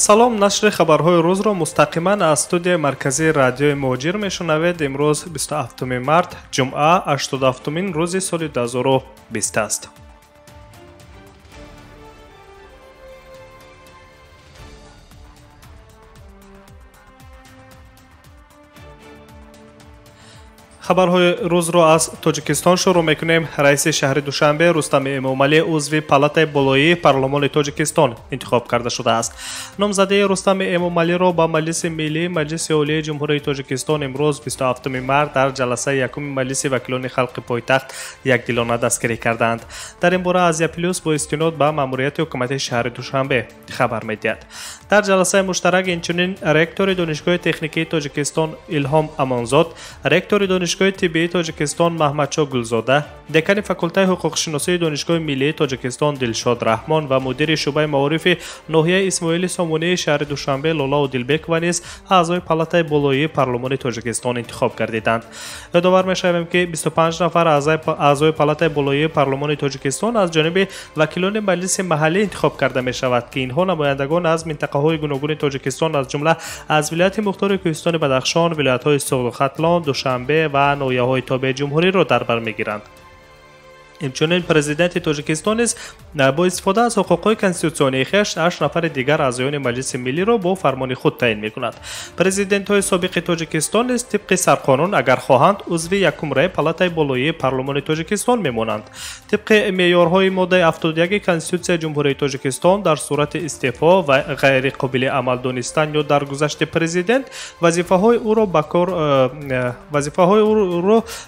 Салом, нашри хабарҳои рӯзро мустақиман аз студияи марказии радиои Муҳоҷир мешунавед. Имрӯз 27 март, ҷумъа, 87-умин рӯзи соли 2020 аст. Хабарҳои рӯзро аз Тоҷикистон шурӯъ мекунем. Раиси шаҳри Душанбе Рустами Эмомалӣ узви палатаи болоии парлумони Тоҷикистон интихоб карда шудааст. Номзадии Рустами Эмомалиро ба Маҷлиси Миллии Маҷлиси Олии Ҷумҳурии Тоҷикистон имрӯз 27 март дар ҷаласаи якуми Маҷлиси вакилони халқи пойтахт якдилона дастгирӣ кардаанд. Дар ин бора Азия Плюс бо истинод ба маъмурияти ҳукумати шаҳри Душанбе хабар медиҳад. Дар ҷаласаи муштарак инчунин ректори Донишгоҳи техникии Тоҷикистон Илҳом Амонзод, ректори Донишгоҳи тиббии Тоҷикистон Маҳмадшоҳ Гулзода, декани факултаи ҳуқуқшиносии Донишгоҳи миллии Тоҷикистон Дилшод Раҳмон ва мудири шӯъбаи маорифи ноҳияи Исмоили Сомонии шаҳри Душанбе Лола Одилбекова низ аъзои палатаи болоии парлумони Тоҷикистон интихоб гардиданд. Ёдовар мешавем, ки 25 нафар аъзои палатаи болоии парлумони Тоҷикистон аз ҷониби вакилони маҷлиси маҳаллӣ интихоб карда мешавад, ки инҳо намояндагон аз минтақаҳои гуногуни Тоҷикистон, аз ҷумла аз вилояти мухтори Кӯҳистони Бадахшон, вилоятҳои Суғду Хатлон, Душанбе ва ноҳияҳои тобеи ҷумҳуриро дар бар мегиранд. Инчунин президенти Тоҷикистон низ бо истифода аз ҳуқуқҳои конститутсионии хеш 8 нафари дигар аъзоёни Маҷлиси Миллиро бо фармони худ таъин мекунад. Президентҳои собиқи Тоҷикистон низ тибқи сарқонун, агар хоҳанд, узви якумраи палатаи болоии парлумони Тоҷикистон мемонанд. Тибқи меъёрҳои моддаи 71 Конститутсияи Ҷумҳурии Тоҷикистон, дар сурати истеъфо ва ғайриқобили амал донистан ё даргузашти президент, вазифаҳои ӯро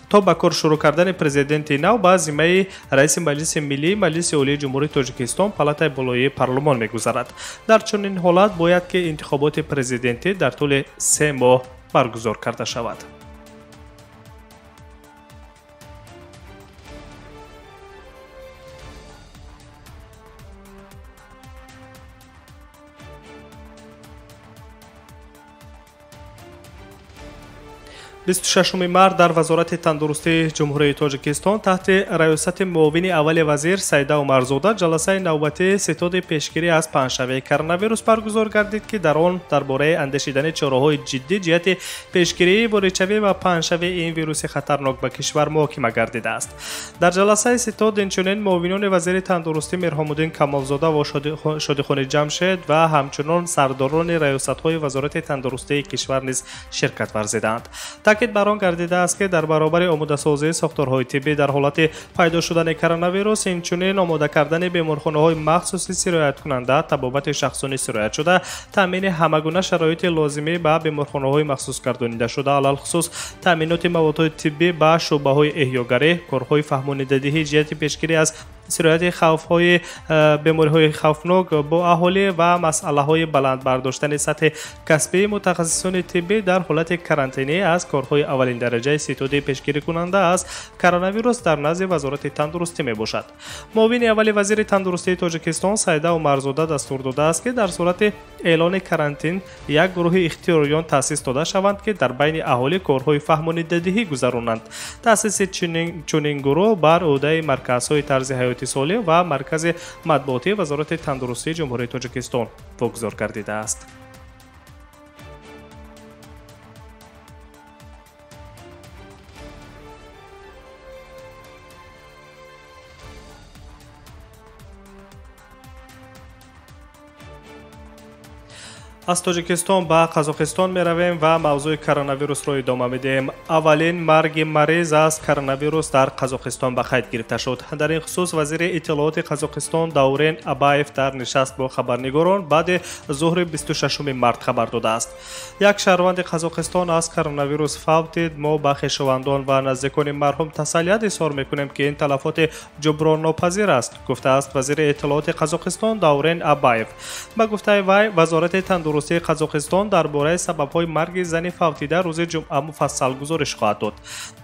то ба кор шурӯъ кардани президенти нав ба зиммаи раиси Маҷлиси Миллии Маҷлиси Олии Ҷумҳурии Тоҷикистон палатаи болоии парлумон мегузарад. Дар чунин ҳолат бояд ки интихоботи президентӣ дар тӯли 3 моҳ баргузор карда шавад. Бисту шашуми март дар Вазорати тандурустии Ҷумҳурии Тоҷикистон таҳти раёсати муовини аввали вазир Саида Умарзода ҷаласаи навбатии ситоди пешгирӣ аз паҳншавии коронавирус баргузор гардид, ки дар он дар бораи андешидани чораҳои ҷиддӣ ҷиҳати пешгирии воридшавӣ ва паҳншавии ин вируси хатарнок ба кишвар муҳокима гардидааст. Дар ҷаласаи ситод инчунин муовинони вазири тандурустӣ Мирҳомуддин Камолзода ва Шодихони Ҷамшед ва ҳамчунон сардорони раёсатҳои Вазорати тандурустии кишвар низ ширкат варзиданд. Таъкид бар он гардидааст, ки дар баробари омодасозии сохторҳои тиббӣ дар ҳолати пайдо шудани коронавирус, инчунин омода кардани беморхонаҳои махсуси сирояткунанда, табобати шахсони сироятшуда, таъмини ҳамагуна шароити лозимӣ ба беморхонаҳои махсус гардонидашуда, алалхусус таъминоти маводҳои тиббӣ ба шӯъбаҳои эҳёгарӣ, корҳои фаҳмонидадиҳӣ ҷиҳати пешгирӣ аз сирояти хавфҳои бемориҳои хавфнок бо аҳолӣ ва масъалаҳои баланд бардоштани сатҳи касбии мутахассисони тиббӣ дар ҳолати карантинӣ аз корҳои аввалин дараҷаи ситоди пешгирикунанда аз коронавирус дар назди Вазорати тандурустӣ мебошад. Муовини аввали вазири тандурустии Тоҷикистон Саида Умарзода дастур додааст, ки дар сурати эълони карантин як гурӯҳи ихтиёриён таъсис дода шаванд, ки дар байни аҳолӣ корҳои фаҳмонидадиҳӣ гузаронанд. Таъсиси чунин гурӯҳ бар ӯҳдаи марказҳои тарзи ҳаёти солим ва маркази матбуотии Вазорати тандурустии Ҷумҳурии Тоҷикистон вогузор гардидааст. Аз Тоҷикистон ба Қазоқистон меравем ва мавзӯи коронавирусро идома медиҳем. Аввалин марги мариз аз коронавирус дар Қазоқистон ба қайд гирифта шуд. Дар ин хусус вазири иттилооти Қазоқистон Даурен Абаев дар нишаст бо хабарнигорон баъди зуҳри 26 март хабар додааст. Як шаҳрванди Қазоқистон аз коронавирус фавтид. Мо ба хешовандон ва наздикони марҳум тасаллият изҳор мекунем, ки ин талафоти ҷуброннопазир аст, гуфтааст вазири иттилооти Қазоқистон Даурен Абаев. Ба гуфтаи вай, Вазорати тандурустии Қазоқистон дар бораи сабабҳои марги зани фавтида рӯзи ҷумъа муфассал гузориш хоҳад дод.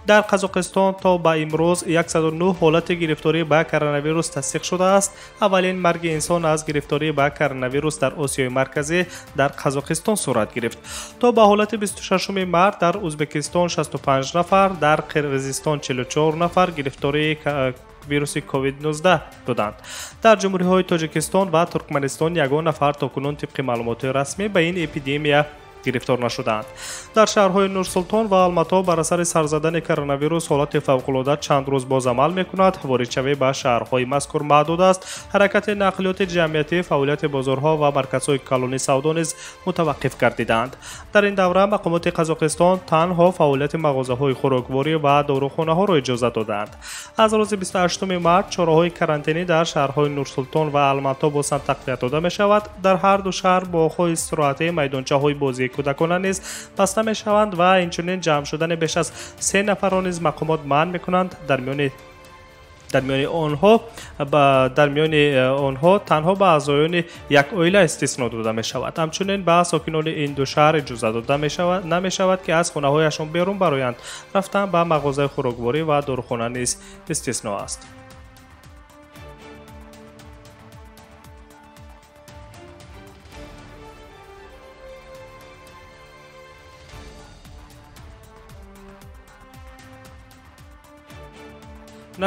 Дар Қазоқистон то ба имрӯз 109 ҳолати гирифторӣ ба коронавирус тасдиқ шудааст. Аввалин марги инсон аз гирифторӣ ба коронавирус дар Осиёи Марказӣ дар Қазоқистон сурат гирифт. То ба ҳолати 26 март дар Ӯзбекистон 65 нафар, дар Қирғизистон 44 нафар гирифтории вируси COVID-19 доданд. Дар ҷумҳуриҳои Тоҷикистон ва Туркманистон ягон нафар то кунун тибқи маълумоти расмӣ ба ин эпидемия гирифтор нашуданд. Дар шаҳрҳои Нурсултон ва Алмато бар асари сарзадани коронавирус ҳолати фавқулода чанд рӯз боз амал мекунад. Воридшавӣ ба шаҳрҳои мазкур маҳдуд аст. Ҳаракати нақлиёти ҷамъиятӣ, фаъолияти бозорҳо ва марказҳои калони савдо низ мутаваққиф гардиданд. Дар ин давра мақомоти Қазоқистон танҳо фаъолияти мағозаҳои хӯрокворӣ ва дорухонаҳоро иҷозат доданд. Аз рӯзи 28 март чораҳои карантинӣ дар шаҳрҳои Нурсултон ва Алмато боз ҳам тақвият дода мешавад. Дар ҳар ду шаҳр боғҳои истироҳатӣ, майдончаҳои бозии кӯдакона низ баста мешаванд ва инчунин ҷамъ шудани беш аз 3 нафарро низ мақомот манъ мекунанд. Дар миёни онҳо танҳо ба аъзоёни як оила истисно дода мешавад. Ҳамчунин ба сокинони ин ду шаҳр иҷоза дода намешавад, ки аз хонаҳояшон берун бароянд. Рафтан ба мағозаи хӯрокворӣ ва дорухона низ истисно аст.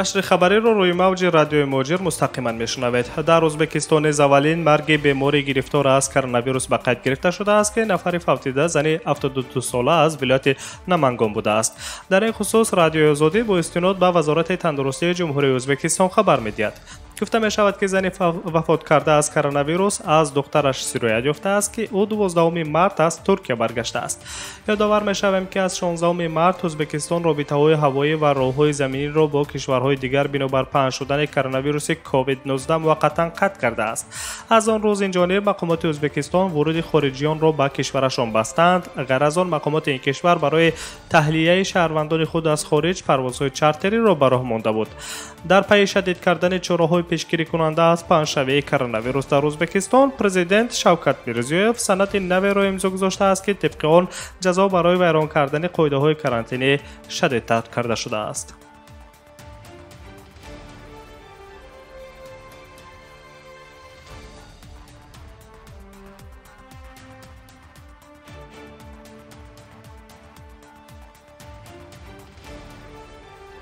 Нашри хабариро рӯи мавҷи радиои Муҳоҷир мустақиман мешунавед. Дар Ӯзбекистон низ аввалин марги бемори гирифтор аз коронавирус ба қайд гирифта шудааст, ки нафари фавтида зани 72сола аз вилояти Намангон будааст. Дар ин хусус радиои Озодӣ бо истинод ба Вазорати тандурустии Ҷумҳурии Ӯзбекистон хабар медиҳад. Гуфта мешавад, ки зани вафот карда аз коронавирус аз духтараш сироят ёфтааст, ки ӯ 12 март аз Туркия баргаштааст. Ёдовар мешавем, ки аз 16 март Ӯзбекистон робитаҳои ҳавоӣ ва роҳҳои заминиро бо кишварҳои дигар бинобар паҳн шудани коронавируси COVID-19 муваққатан қатъ кардааст. Аз он рӯз инҷониб мақомоти Ӯзбекистон воруди хориҷиёнро ба кишварашон бастанд. Ғайр аз он мақомоти ин кишвар барои таҳлияи шаҳрвандони худ аз хориҷ парвозҳои чартериро ба роҳ монда буд. Дар пайи шадид кардани чораҳои пешгирикунанда аз паҳншавии коронавирус дар Ӯзбекистон, президент Шавкат Мирзиёев санади наверо имзо гузоштааст, ки тибқи он ҷазо барои вайрон кардани қоидаҳои карантинӣ шадидтар карда шудааст.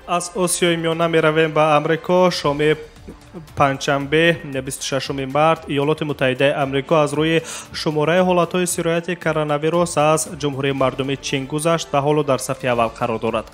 Аз Осиёи Миёна меравем ба Амрико. Шоми панҷшанбе 26 март Иёлоти Муттаҳидаи Амрико аз рӯи шумораи ҳолатҳои сирояти коронавирус аз Ҷумҳурии Мардумии Чин гузашт ва ҳоло дар сафи аввал қарор дорад.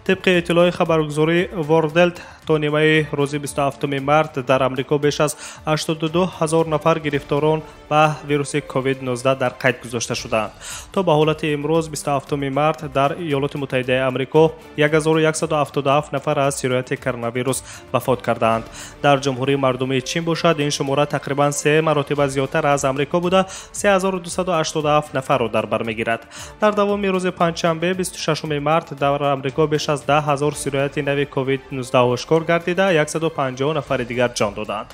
Тибқи иттилои хабаргузории Ворделт, то нимаи рӯзи 27 март дар Амрико беш аз 82 ҳазор нафар гирифторон ба вируси COVID-19 дар қайд гузошта шудаанд. То ба ҳолати имрӯз 27 март дар Иёлоти Муттаҳидаи Амрико 1177 нафар аз сирояти коронавирус вафот кардаанд. Дар Ҷумҳурии Мардумии Чин бошад, ин шумора тақрибан 3 маротиба зиёдтар аз Амрико буда, 3287 нафарро дар бар мегирад. Дар давоми рӯзи панҷшанбе 26 март дар Амрико беш аз 10 ҳазор сирояти нави COVID-19 ошкор гардида, 150 нафари дигар ҷон доданд.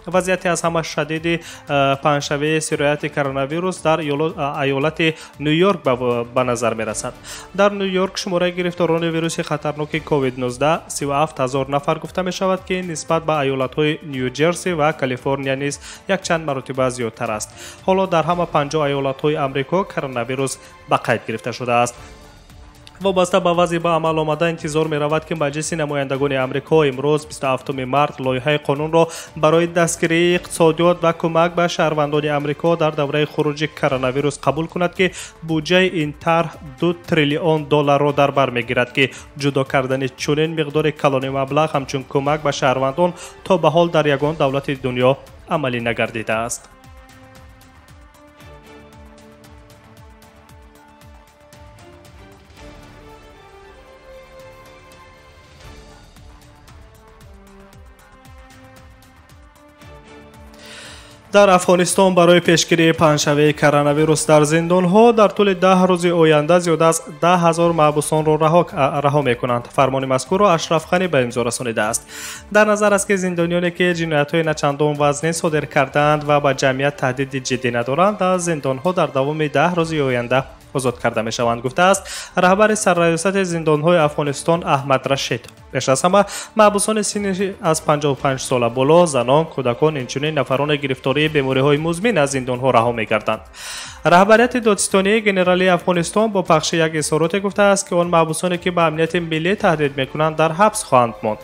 Вазъияти аз ҳама шадиди паҳншавии сирояти коронавирус дар айолати Ню-Йорк ба назар мерасад. Дар Ню-Йорк шумораи гирифторони вируси хатарноки COVID-19 37 ҳазор нафар гуфта мешавад, ки нисбат ба айолатҳои Ню-Ҷерси ва Калифорния низ якчанд маротиба зиёдтар аст. Ҳоло дар ҳама 50 айолатҳои Амрико коронавирус ба қайд гирифта шудааст. Вобаста ба вазъи ба амал омада интизор меравад, ки Маҷлиси намояндагони Амрико имрӯз 27 март лоиҳаи қонунро барои дастгирии иқтисодиёт ва кӯмак ба шаҳрвандони Амрико дар давраи хуруҷи коронавирус қабул кунад, ки буҷаи ин тарҳ 2 триллион долларро дар бар мегирад, ки ҷудо кардани чунин миқдори калони маблағ ҳамчун кӯмак ба шаҳрвандон то ба ҳол дар ягон давлати дунё амалӣ нагардидааст. Дар Афғонистон барои пешгирии паҳншавии коронавирус дар зиндонҳо дар тӯли 10 рӯзи оянда зиёда аз 10 ҳазор маҳбусонро раҳо мекунанд. Фармони мазкурро Ашраф Ғанӣ ба имзо расонидааст. Дар назар аст, ки зиндониёне ки ҷиноятҳои начандон вазнин содир кардаанд ва ба ҷамъият таҳдиди ҷиддӣ надоранд, аз зиндонҳо дар давоми 10 рӯзи оянда озод карда мешаванд, гуфтааст раҳбари сарраёсати зиндонҳои Афғонистон Аҳмад Рашид. Пеш аз ҳама маҳбусони синни аз 55 сола боло, занон, кӯдакон, инчунин нафарони гирифтории бемориҳои музмин аз зиндонҳо раҳо мегарданд. Раҳбарияти додситонии генералии Афғонистон бо пахши як изҳороте гуфтааст, ки он маҳбусоне ки ба амнияти миллӣ таҳдид мекунанд, дар ҳабс хоҳанд монд.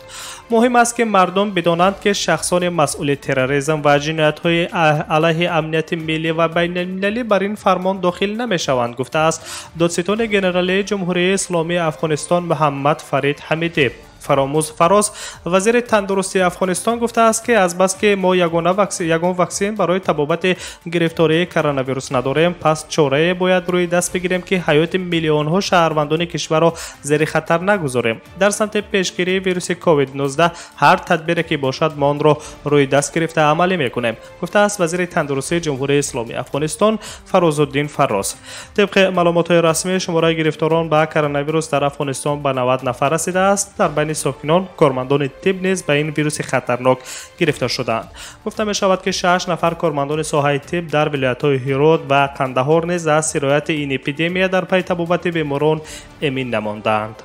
Муҳим аст, ки мардум бидонанд, ки шахсони масъули терроризм ва ҷиноятҳои алайҳи амнияти миллӣ ва байналмилалӣ бар ин фармон дохил намешаванд, гуфтааст додситони генералии Ҷумҳурии Исломии Афғонистон Муҳаммад Фарид Ҳамидӣ. Фаромӯз Фароз, вазири тандурустии Афғонистон, гуфтааст, ки азбаски мо ягон ваксин барои табобати гирифтории коронавирус надорем, пас чорае бояд рӯи даст бигирем, ки ҳаёти миллионҳо шаҳрвандони кишварро зери хатар нагузорем. Дар самти пешгирии вируси COVID-19 ҳар тадбире ки бошад, мо онро рӯи даст гирифта амалӣ мекунем, гуфтааст вазири тандурустии Ҷумҳурии Исломии Афғонистон Фарозуддин Фароз. Тибқи маълумотҳои расмӣ, шумораи гирифторон ба коронавирус дар Афғонистон ба 90 нафар расидааст. Дар байни сокинон кормандони тиб низ ба ин вируси хатарнок гирифтор шудаанд. Гуфта мешавад, ки 6 нафар кормандони соҳаи тиб дар вилоятҳои Ҳирот ва Қандаҳор низ аз сирояти ин эпидемия дар пайи табобати беморон эмин намондаанд.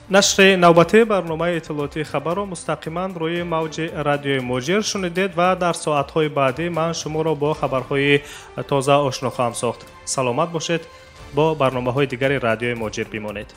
Нашри навбатии барномаи иттилоотии хабарро мустақиман рӯи мавҷи радиои Муҳоҷир шунидед ва дар соатҳои баъдӣ ман шуморо бо хабарҳои тоза ошно хоҳам сохт. Саломат бошед, бо барномаҳои дигари радиои Муҳоҷир бимонед.